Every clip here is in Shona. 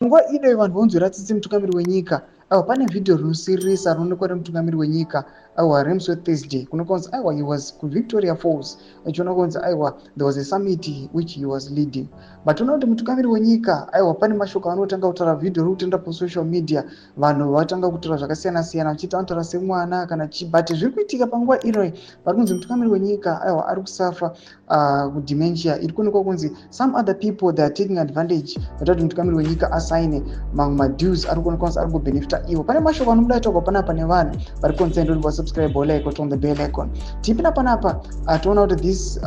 Nguva ino vanhu vonzwira tsitsi mutungamiri wenyika. Aiwa, pane vhidhiyo rinosiririsa rinoonekwa remutungamiri wenyika, aiwa, remusi weThursday. Kunoonekwa kunzi, aiwa, he was kuVictoria Falls, achiona kunzi, aiwa, there was a summit which he was leading. But toona kuti mutungamiri wenyika, aiwa, pane mashoko anotanga kutaura. Vhidhiyo riri kutenda pasocial media, vanhu vatanga kutaura zvakasiyana siyana, vachiti anotaura semwana kana chii. But zviri kuitika panguva inoi, pari kunzi mutungamiri wenyika, aiwa, ari kusuffer kudementia. Iri kuonekwa kunzi some other people, they are taking advantage vaita kuti mutungamiri wenyika asaine mamwe madeals ari kuonekwa kunzi ari kubenefita ivo. Pane mashoko anobuda ataurwa panapa nevanhu vari concerned. Uri vasubscribe, like, on the bell icon. Tipinda panapa, toona kuti this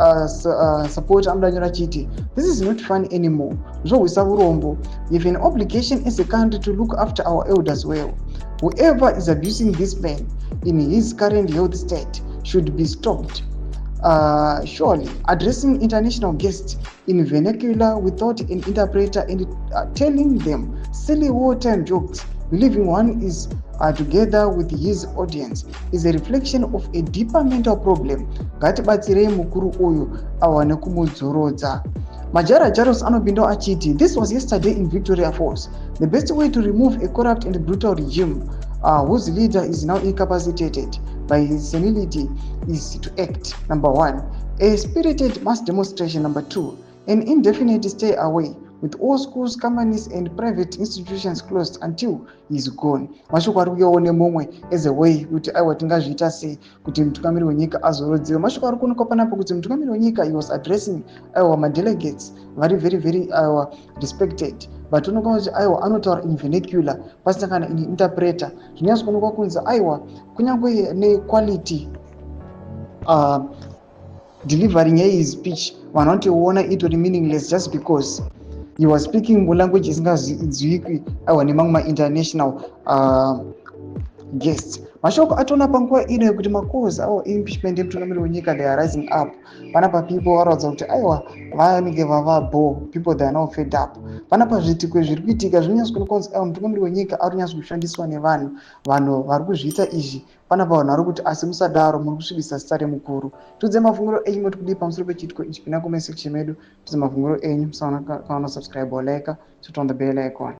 support anoda nyora chiti, "This is not fun anymore. Zvohwisa urombo. We have an obligation as a country to look after our elders well. Whoever is abusing this man in his current health state should be stopped. Surely addressing international guests in vernacular without an interpreter and telling them silly wartime jokes, believing one is together with his audience, is a reflection of a deeper mental problem. Ngatibatsirei mukuru uyu awane kumudzorodza." Majara Jaros anopindawo achiti, "This was yesterday in Victoria Falls. The best way to remove a corrupt and brutal regime whose leader is now incapacitated by his senility is to act. Number one, a spirited mass demonstration. Number two, an indefinite stay away with all schools, companies and private institutions closed until he is gone." Mashoko ari kuuyawo nemumwe as a way kuti, aiwa, tingazviita sei kuti mutungamiri wenyika azorodziwe. Mashoko ari kuonekwa panapa kuti mutungamiri wenyika, he was addressing, aiwa, madelegates vari very very, aiwa, respected. But unoona kuti, aiwa, anotaura in vernacular pasina kana in interpreter. Zvinonyatso kuonekwa kunzi, aiwa, kunyange nequality delivering yehis speech, vanhu vanotoiona itori meaningless just because he was speaking mulanguage isinganzwikwi, aiwa, nemamwe mainternational guests. Mashoko atoona panguva ino yekuti macalls awo impeachment yemutungamiri wenyika, they are rising up panapa. People varatidza kuti, aiwa, vanenge vava bo people, they are now fed up panapa. Zviitiko zviri kuitika zvinonyatso kuonekwa kunzi, aiwa, mutungamiri wenyika ari kunyatso kushandiswa nevanhu. Vanhu vari kuzviita izvi panapa, vanhu vari kuti, "Asi musadaro, muri kusvibisa zita remukuru." Tudze mafungiro enyu, moti kudii pamusoro pechiitiko ichi? Pinda comment section medu, tudze mafungiro enyu. Musaona kana subscribe or like, turn on the bell icon.